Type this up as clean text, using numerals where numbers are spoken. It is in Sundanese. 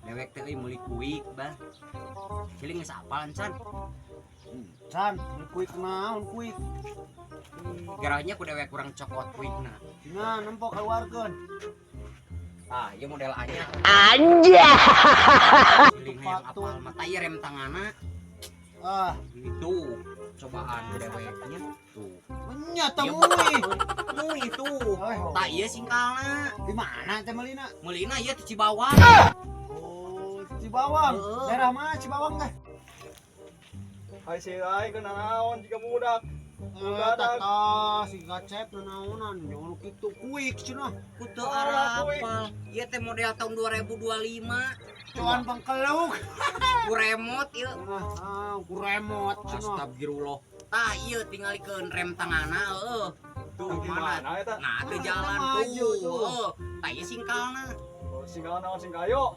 Dewek teh euy meuli kuik, bah. Ciling geus apal can? Can, kuik naon kuik? Garanya ku dewek kurang cokot kuikna. Nah, nempo keluarkeun. Ah, ieu model anyar. Anjay. Ciling hayang apal mah tah ieu rem tanganna. Ah, Itu cobaan ku deweknya tuh. Nya temui. Mui tuh. Oh, Tah ieu singkalna. Di mana teh meulina? Meulina ieu ti Cibawang. Oh, Cibawang. Heeh. Daerah mana Cibawang teh? Hai si ai kana naon jiga budak. Eh, tata si gacep nanaonan nyono kitu kuik cenah. Ku teu arapal. Ieu teh model tahun 2025. Cuan pangkeluk. Ku remote ieu. Nah, ah, ku remote cenah. Astagfirullah. Tah ieu tingalikeun rem tanganna heueuh. Tuh Di mana? mana eta? Nah, teu jalan Maju tuh. tuh. Heueuh. Tah ieu singkalna. Oh, singkal naon singkayo?